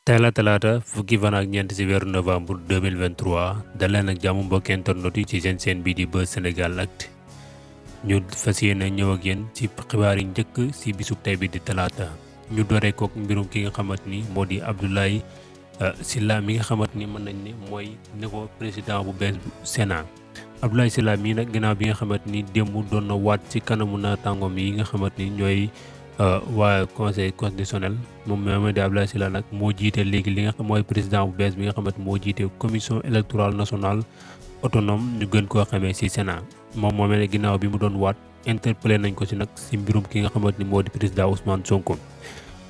tey la talaata fukki fan ak ñeent ci weeru novembre 2023 dal leen ak jàmm mbokki internet yi ci seen chaîne bii di Buzz Sénégal Actu ñu fas yéene ñëw ak yéen ci xibaar yi njëkk ci bisub tey bi di talaata ñu doree kook mbirum ki nga xamante ni moo di Abdoulaye Sylla mi nga xamante ni mën nañ ne mooy ne ko président bu bees bu Sénat Abdoulaye Sylla mii nag ginnaaw bi nga xamante ni démb doon na waat ci kanamu naataangoom yi nga xamante ni ñooy waa conseil constitutionnel moom mooy di Abdoulaye Sylla nag moo jiite léegi li nga xam mooy président bu bees bi nga xamante moo jiite commission électorale nationale autonome ñu gën koo xamee ci Sénat moom moomee ne ginnaaw bi mu doon waat interpellé nañ ko ci nag ci mbirum ki nga xamante ni moo di président Ousmane Sonko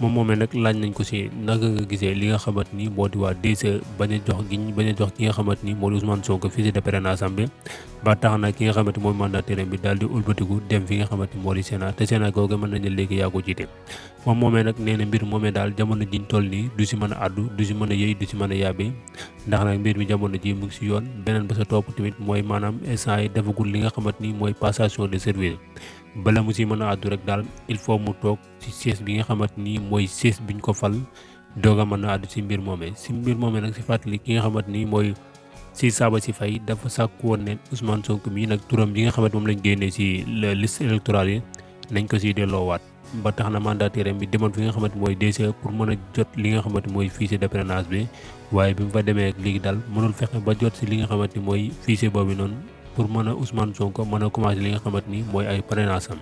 moom moomee nag laaj nañ ko ci naka nga gisee li nga xamante ni moo di waa DSE bañ a jox ki nga xamante ni moo di Ousmane Sonko fichier de parrainage bi ba tax na ki nga xamante mooy mandataire bi daal di ulbatiku dem fi nga xamante moo di Sénat te Sénat googu mën nañu léegi yaa ko jiite moom moomee nag nee na mbir moomee daal jamono jiñ toll nii du si mën a àddu du si mën a yëy du si mën a yàbbee ndax nag mbir mi jamono ji mu ngi si yoon beneen ba sa topp tamit mooy maanaam instant yi defagul li nga xamante ni mooy passation de service bala mu si mën a àddu rek daal il faut mu toog ci siège bi nga xamante ni mooy siège biñ ko fal doog a mën a àddu si mbir moomee nag si fàttali ki nga xamante ni mooy si saaba si fay dafa sàkku woon ne Ousmane Sonko mii nag turam bi nga xamante moom lañ génnee si liste électorale yi nañ ko siy delloowaat ba tax na mandataire bi demoon fi nga xamante mooy DSE pour mën a jot li nga xamante mooy fichier de parrainage bi waaye bi mu fa demee ak léegi daal mënul fexe ba jot si li nga xamante ni mooy fichier boobu noonu pour mën a Ousmane Sonko mën a commencé li nga xamante ni mooy ay parrainage am